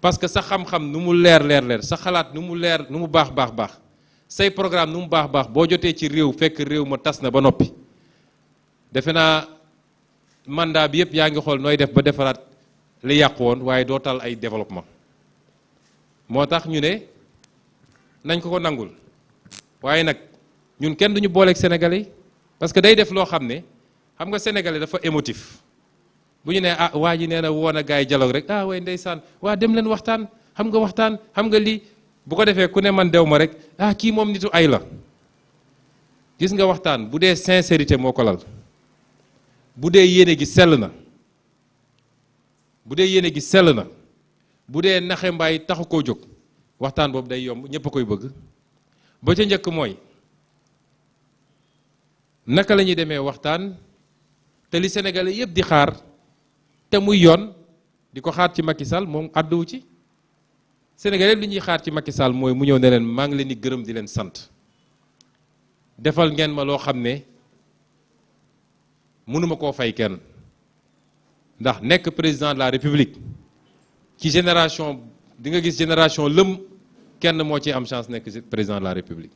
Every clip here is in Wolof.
parce que sa xam-xam nu mu leer sa xalaat nu mu leer nu mu baax say programme nu mu baax boo jotee ci réew fekk réew ma tas na ba noppi defe naa mandat bi yëpp yaa ngi xool nooy def ba defaraat li yàqu woon waaye doo tal ay développement moo tax ñu ne nañ ko nangul waaye nag ñun kenn duñu booleeg sénégalais yi parce que day def loo xam ne xam nga sénégalais dafa émotif bu ñu nee ah waa ji nee na woon a gars yi dialogue rek ah way ndeysaan waa dem leen waxtaan xam nga lii bu ko defee ku ne man dew ma rek ah kii moom nitu ay la gis nga waxtaan bu dee sincérité moo ko lal bu dee yéene gi sell na bu dee naxe mbaay taxu koo jóg waxtaan boobu day yomb ñëpp a koy bëgg ba ca njëkk mooy naka la ñuy demee waxtaan te li sénégalais yëpp di xaar te muy yoon di ko xaar ci Macky Sall moom àdduwu ci sénégalais yëpp li ñuy xaar ci Macky Sall mooy mu ñëw ne leen maa ngi leen di gërëm di leen sant defal ngeen ma loo xam ne mënuma koo fay kenn ndax nekk président de la république ci génération di nga gis génération lëm kenn moo ci am chance nekk président de la république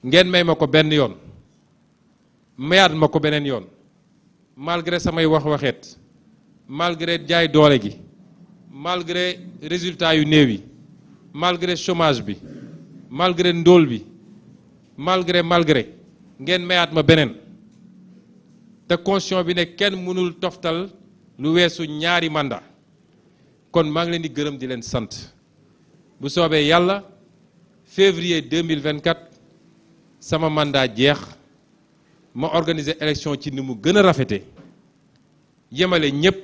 ngeen may ma ko benn yoon mayaat ma ko beneen yoon malgré samay waxeet malgré jaay doole gi malgré résultat yu néew yi malgré chômage bi malgré ndóol bi malgré ngeen mayaat ma beneen te constitution bi ne kenn mënul toftal lu weesu ñaari mandat kon maa ngi leen di gërëm di leen sant bu soobee yàlla février 2024 sama mandat jeex ma organiser élection ci ni mu gën a rafete yemale ñëpp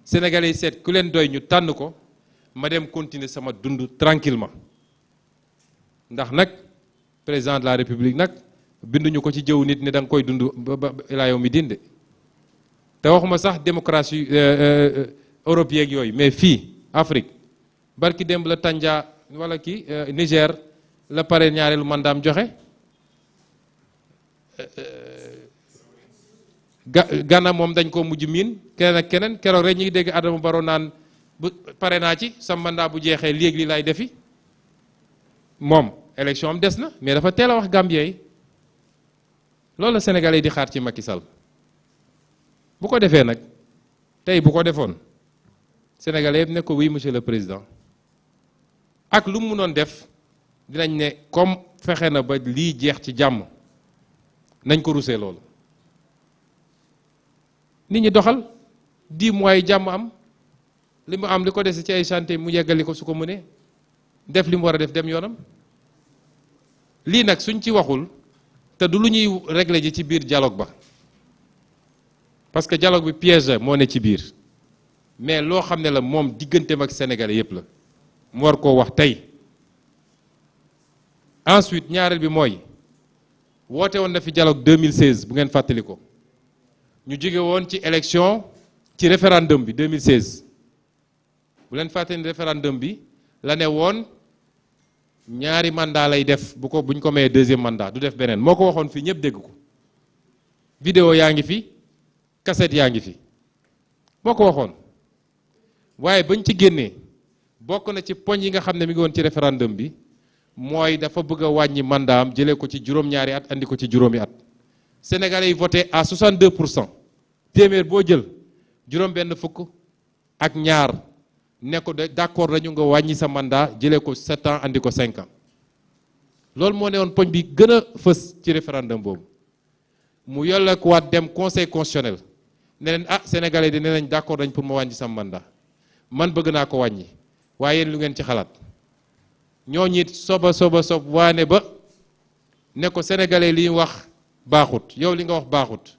sénégalais yi seet ku leen doy ñu tànn ko ma dem continuer sama dund tranquillement ndax nag président de la république nag binduñu ko ci jëw nit ne da nga koy dund ba ilaa yow mi dinde te waxuma sax démocratie Europe yeeg yooyu mais fii Afrique barki démb la Tanja wala kii Niger la pare ñaareelu mandaam joxe Ghana moom dañ ko mujj miin keneen ak keneen keroog rek ñu ngi dégg Adama Barrow naan bu pare naa ci sa mandat bu jeexee léegi li lay defi moom élection am des na mais dafa teel a wax Gambien yi loolu la Sénégalais yi di xaar ci Macky Sall bu ko defee nag tey bu ko defoon Sénégalais yëpp ne ko oui monsieur le président ak lu mu mënoon def dinañ ne comme fexe na ba lii jeex ci jàmm nañ ko rusee loolu nit ñi doxal 10 mois yi jàmm am li mu am li ko dese ci ay chantier mu yeggali ko su ko mënee def li mu war a def dem yoonam lii nag suñ ci waxul te du lu ñuy régler ji ci biir dialogue ba parce que dialogue bi piège moo ne ci biir mais loo xam ne la moom digganteem ak sénégalais yépp la mu war koo wax tey ensuite ñaareel bi mooy woote woon na fi dialogue 2016 bu ngeen fàttali ko ñu jóge woon ci élection ci référendum bi 2016 bu leen fàtte ni référendum bi la ne woon ñaari mandat lay def buñ ko mayee deuxième mandat du def beneen moo ko waxoon fii ñëpp dégg ko vidéo yaa ngi fi cassette yaa ngi fi moo ko waxoon waaye bañ ci génnee bokk na ci poñ yi nga xam ne mi ngi woon ci référendum bi mooy dafa bëgg a wàññi mandat am jëlee ko ci juróom-ñaari at andi ko ci juróomi at Sénégalais yi voté à 62% téeméer boo jël juróom benn fukk ak ñaar ne ko d'accord dañu nga wàññi sa mandat jëlee ko 7 ans andi ko 5 ans loolu moo ne woon poñ bi gën a fës ci référendum boobu mu yolle ko waat dem conseil constitutionnel ne leen ah Sénégalais di ne nañ d'accord dañ pour ma wàññi sa mandat man bëgg naa ko wàññi waaye yéen lu ngeen ci xalaat ñooñu it sob waane ba ne ko Sénégalais li wax baaxut yow li nga wax baaxut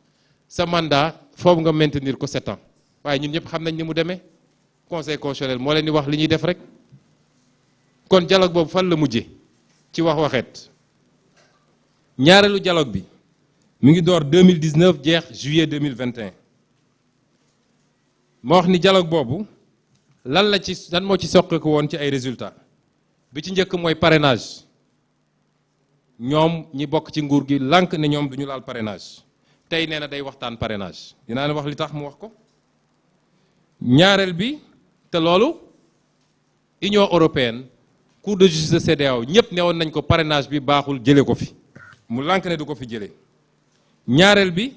sa mandat foofu nga maintenir ko 7 ans waaye ñun ñëpp xam nañ ni mu demee conseil constitutionnel moo leen di wax li ñuy def rek kon dialogue boobu fan la mujje ci waxeet ñaareelu dialogue bi mi ngi door 2019 jeex juillet 2021 ma wax ni dialogue boobu lan moo ci soqeeku woon ci ay résultats bi ci njëkk mooy parrainage ñoom ñi bokk ci nguur gi lànk ne ñoom duñu laal parrainage tey nee na day waxtaan parrainage dinaa ne wax li tax mu wax ko ñaareel bi te loolu Union européenne Cour de justice de CEDEAO ñëpp newoon nañ ko parrainage bi baaxul jëlee ko fi mu lànk ne du ko fi jëlee. ñaareel bi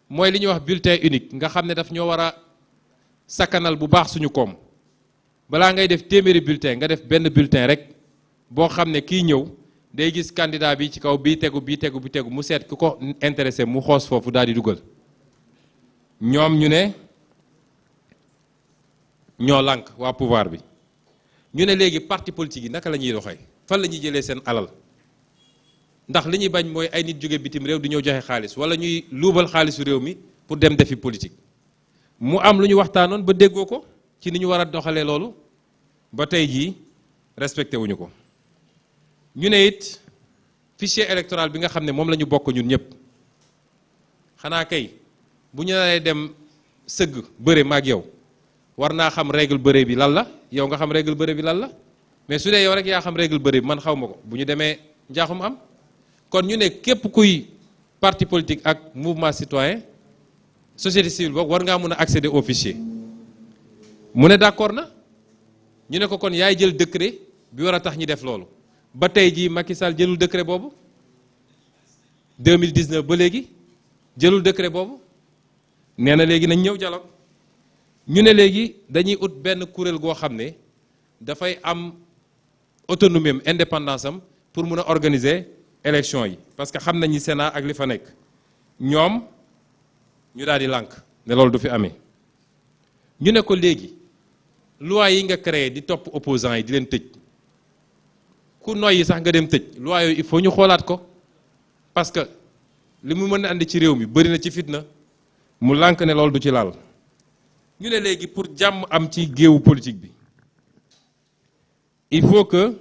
mooy li ñuy wax bulletin unique nga xam ne daf ñoo war a sakkanal bu baax suñu koom balaa ngay def téeméeri bulletin nga def benn bulletin rek boo xam ne kii ñëw day gis candidat bi ci kaw bii tegu bii tegu bi tegu mu seet ki ko intéressé mu xoos foofu daal di dugal. ñoom ñu ne ñoo lànk waa pouvoir bi ñu ne léegi parti politique yi naka la ñuy doxee fan la ñuy jëlee seen alal ndax li ñuy bañ mooy ay nit jóge bitim réew di ñëw joxe xaalis wala ñuy luubal xaalisu réew mi pour dem defi politique. mu am lu ñu waxtaanoon ba déggoo ko ci ni ñu war a doxalee loolu ba tey jii respecté wuñu ko. ñu ne it fichier électoral bi nga xam ne moom la ñu bokk ñun ñëpp xanaa kay bu ñu naree dem sëgg bëre maag yow war naa xam règle bëre bi lan la yow nga xam règle bëre bi lan la mais su dee yow rek yaa xam règle bëre bi man xaw ma ko bu ñu demee njaaxum am. kon ñu ne képp kuy parti politique ak mouvement citoyen société civile boog war ngaa mun a accéder au fichier mu ne d'accord na ñu ne ko kon yaay jël décret bi war a tax ñi def loolu ba tey jii Macky Sall jëlul décret boobu 2019 ba léegi jëlul décret boobu nee na léegi nañ ñëw dialogue ñu ne léegi dañuy ut benn kuréel goo xam ne dafay am autonomie am indépendance am pour mun a organiser élection yi parce que xam nañu Sénat ak li fa nekk ñoom ñu daal di lànk ne loolu du fi amee ñu ne ko léegi loi yi nga créé di topp opposants yi di leen tëj ku noyyi sax nga dem tëj loi yooyu il faut ñu xoolaat ko parce que li mu mën a andi ci réew mi bëri na ci fitna mu lànk ne loolu du ci laal ñu ne léegi pour jàmm am ci géewu politique bi il faut que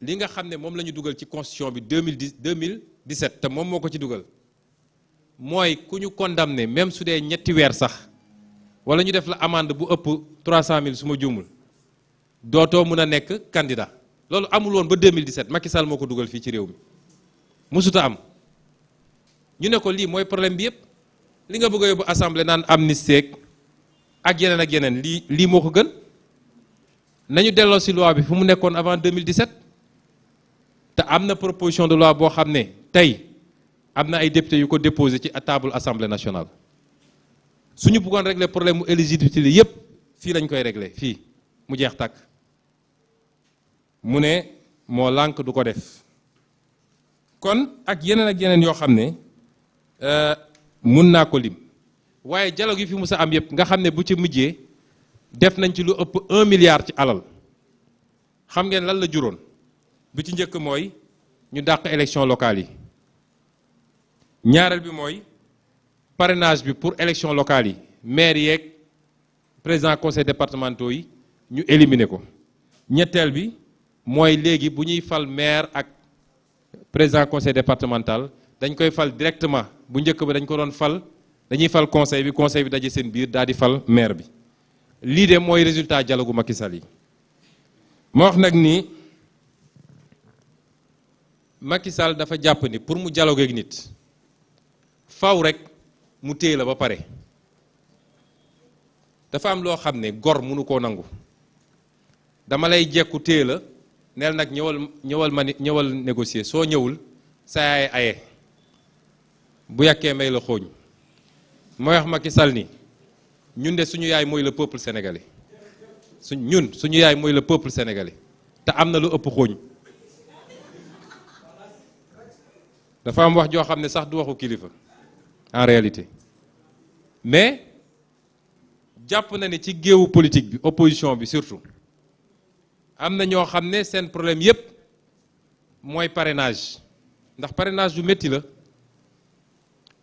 li nga xam ne moom la ñu dugal ci constitution bi 2017 te moom moo ko ci dugal mooy ku ñu condamné même su dee ñetti weer sax wala ñu def la amende bu ëpp 300 000 su ma juumul dootoo mën a nekk candidat loolu amul woon ba 2017 Macky Sall moo ko dugal fii ci réew mi musuta am ñu ne ko lii mooy problème bi yëpp li nga bëgg a yóbbu assemblée naan amnistie ak yeneen lii moo ko gën nañu delloo si loi bi fu mu nekkoon avant 2017 te am na proposition de loi boo xam ne tey am na ay députés yu ko déposé ci table assemblée nationale suñu bëggoon régler problème mu éligibilité li yépp fii lañ koy régler fii mu jeex tàkk mu ne moo lànk du ko def kon ak yeneen yoo xam ne mun naa ko lim waaye dialogue yi fi musa am yépp nga xam ne bu ci mujjee def nañ ci lu ëpp 1 milliard ci alal xam ngeen lan la juróon bi ci njëkk mooy ñu dàq élection locale yi ñaareel bi mooy parrainage bi pour élection locale yi maire yeeg président conseil départementaux yi ñu éliminer ko ñetteel bi mooy léegi bu ñuy fal maire ak président conseil départemental dañ koy fal directement bu njëkk ba dañ ko doon fal dañuy fal conseil bi daje seen biir daal di fal maire bi lii de mooy résultat dialogue Macky Sall yi ma wax nag ni Macky Sall dafa jàpp ni pour mu dialogue ak nit faw rek mu téye la ba pare dafa am loo xam ne gor mënu koo nangu dama lay jekku téye la neel nag ñëwal négocier soo ñëwul sa yaay aye bu yàkkee may la xooñ mooy wax Macky Sall ni ñun de suñu yaay mooy le peuple sénégalais suñu yaay mooy le peuple sénégalais te am na lu ëpp xooñ dafa am wax joo xam ne sax du waxu kilifa en réalité mais jàpp na ne ci géewu politique bi opposition bi surtout am na ñoo xam ne seen problème yépp mooy parrainage ndax parrainage du métti la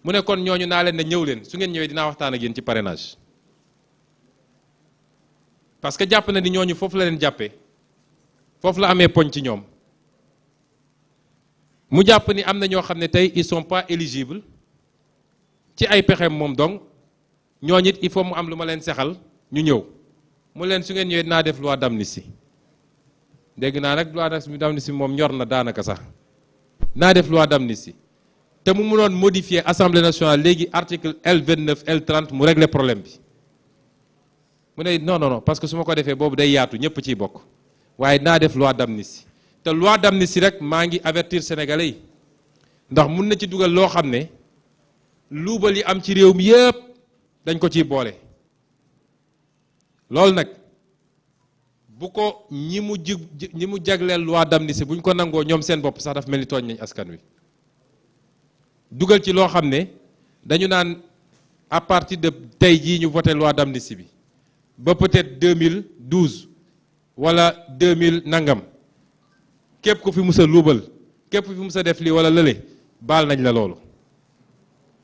mu ne kon ñooñu naa leen ne ñëw leen su ngeen ñëwee dinaa waxtaan ak yéen ci parrainage parce que jàpp na ni ñooñu foofu la leen jàppee foofu la amee poñ ci ñoom mu jàpp ni am na ñoo xam ne tey ils sont pas éligibles ci ay pexeem moom donc ñooñu it il faut mu am lu ma leen sexal ñu ñëw mu leen su ngeen ñëwee dinaa def loi d'amnistie dégg naa nag loi d'amnistie moom ñor na daanaka sax naa def loi d'amnistie te mu mënoon modifier assemblée nationale léegi article L29 L30 mu régler problème bi mu ne non non non parce que su ma ko defee boobu day yaatu ñëpp ciy bokk waaye naa def loi d'amnistie te loi d'amnistie rek maa ngi avertir sénégalais yi ndax mun na ci dugal loo xam ne luubal yi am ci réew mi yëpp dañ ko ciy boole loolu nag bu ko ñi mu jagleel loi d'amnistie bu ñu ko nangoo ñoom seen bopp sax daf mel ni tooñ nañ askan wi dugal ci loo xam ne dañu naan à partir de tey jii ñu voté loi d'amnistie bi ba peut-être 2012 wala 2000 nangam képp ku fi mus a luubal képp ku fi mus a def lii wala lële baal nañ la loolu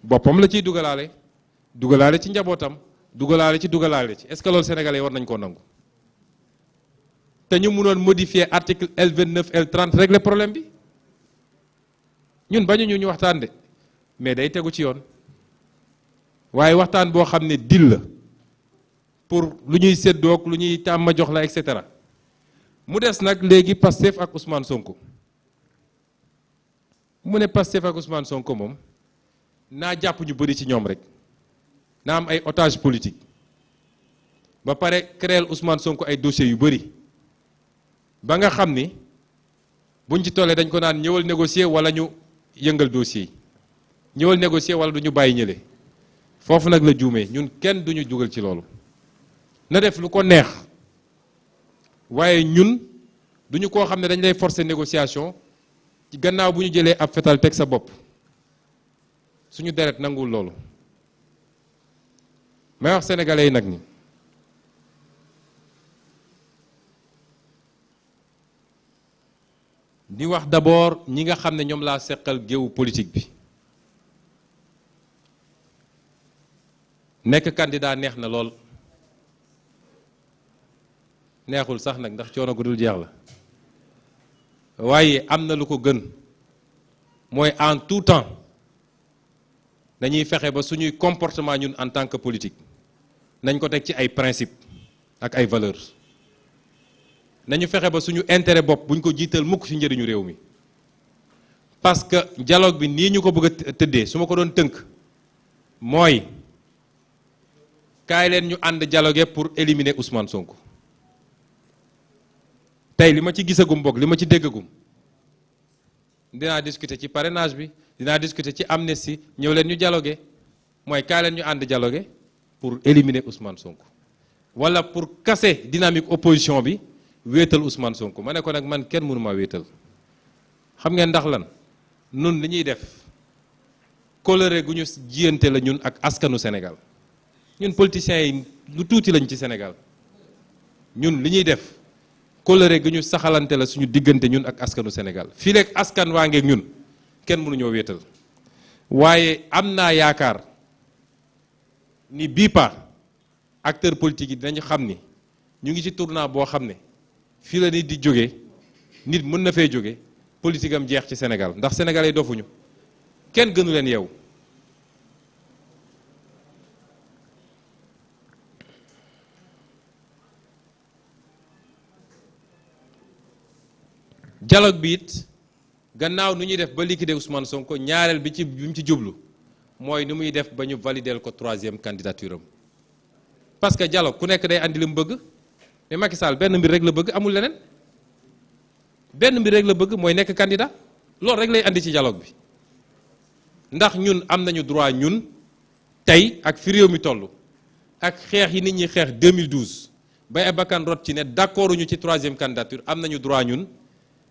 boppam la ciy dugalaale ci njabootam dugalaale ci est-ce que loolu sénégalais war nañ koo nangu te ñu mënoon modifier article L29 L30 régler problème bi ñun bañu ñu waxtaan de mais day tegu ci yoon waaye waxtaan boo xam ne deal la pour lu ñuy séddoog lu ñuy tàmma jox la et cetera mu des nag léegi Pastef ak Ousmane Sonko mu ne Pastef ak Ousmane Sonko moom naa jàpp ñu bëri ci ñoom rek naa am ay otage politique ba pare créer Ousmane Sonko ay dossiers yu bëri ba nga xam ni buñ ci tollee dañ ko naan ñëwal négocier wala ñu yëngal dossier yi ñëwal négocier wala du ñu bàyyi ñële foofu nag la juumee ñun kenn duñu dugal ci loolu na def lu ko neex waaye ñun duñu koo xam ne dañ lay forcer négociation ci gannaaw bu ñu jëlee ab fetal teg sa bopp suñu deret nanguwul loolu may wax sénégalais yi nag ni di wax d'abord ñi nga xam ne ñoom laa seqal géewu politique bi nekk candidat neex na lool neexul sax nag ndax coono gu dul jeex la waaye am na lu ko gën mooy en tout temps dañuy fexe ba suñuy comportement ñun en tant que politique nañ ko teg ci ay principe ak ay valeurs nañu fexe ba suñu intérêt bopp buñ ko jiital mukk ci njëriñu réew mi parce que dialogue bi nii ñu ko bëgg a tëddee su ma ko doon tënk mooy kaay leen ñu ànd dialoguer pour éliminer Ousmane Sonko tey li ma ci gisagum boog li ma ci déggagum dinaa discuter ci parrainage bi dinaa discuter ci amnistie ñëw leen ñu dialoguer mooy kaay leen ñu ànd dialoguer pour éliminer Ousmane Sonko wala pour casser dynamique opposition bi wéetal Ousmane Sonko ma ne ko nag man kenn mënu maa wéetal xam ngeen ndax lan nun li ñuy def coloré gu ñu jiyante la ñun ak askanu Sénégal ñun politiciens yi lu tuuti lañ ci Sénégal ñun li ñuy def coloré gu ñu saxalante la suñu diggante ñun ak askanu Sénégal fii leeg askan waa ngeeg ñun kenn mënuñoo wéetal waaye am naa yaakaar ni bii pa acteur politique yi dinañu xam ni ñu ngi ci tournant boo xam ne fii la nit di jóge nit mën na fee jóge politique am jeex ci Sénégal ndax sénégalais yi dofuñu kenn gënu leen yeewu dialogue bi it gannaaw nu ñuy def ba liquider Ousmane Sonko ñaareel bi mu ci jublu mooy nu muy def ba ñu valider ko 3e candidature am parce que dialogue ku nekk day andi li mu bëgg mais Macky Sall benn mbir rek la bëgg amul leneen benn mbir rek la bëgg mooy nekk candidat loolu rek lay andi ci dialogue bi ndax ñun am nañu droit ñun tey ak fi réew mi toll ak xeex yi nit ñi xeex 2012 bay abakan rot ci ne d'accord ñu ci 3e candidature am nañu droit ñun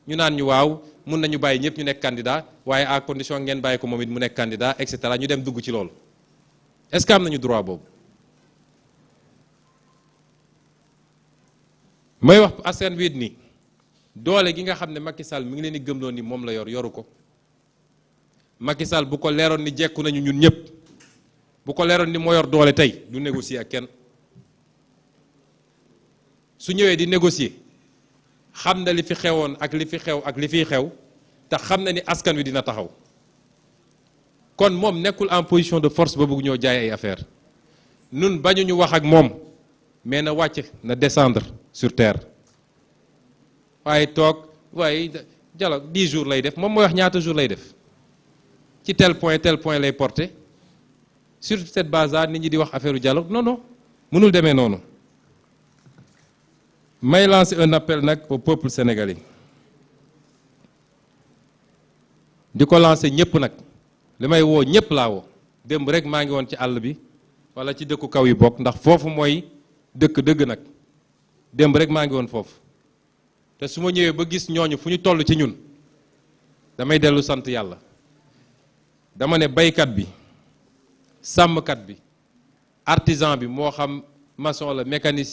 ñu naan ñu waaw mun nañu bàyyi ñëpp ñu nekk candidat waaye à condition ngeen bàyyi ko moom it mu nekk candidat et cetera ñu dem dugg ci loolu est-ce que am nañu droit boobu. may wax askan wi ni doole gi nga xam ne Macky Sall mi ngi leen di gëmloo ni moom la yoru ko Macky Sall bu ko leeroon ni jekku nañu ñun ñëpp bu ko leeroon ni moo yor doole tey du négocier ak kenn su ñëwee di négocier. xam na li fi xewoon ak li fi xew ak li fiy xew te xam na ni askan wi dina taxaw kon moom nekkul en position de force ba bëgg ñoo jaay ay affaire nun bañuñu wax ak moom mais na wàcc na descendre sur terre waaye toog waaye dialogue 10 jours lay def moom mooy wax ñaata jours lay def ci tel point lay porter sur cette base là nit ñi di wax affaire u dialogue non non mënul demee noonu may lancer un appel nag au peuple sénégalais di ko lancer ñëpp nag li may woo ñëpp laa woo démb rek maa ngi woon ci àll bi wala ci dëkku kaw yi bokk ndax foofu mooy dëkk dëgg nag démb rek maa ngi woon foofu te su ma ñëwee ba gis ñooñu fu ñu toll ci ñun damay dellu sant yàlla dama ne baykat bi sàmmkat bi artisan bi moo xam maçon la mécanicien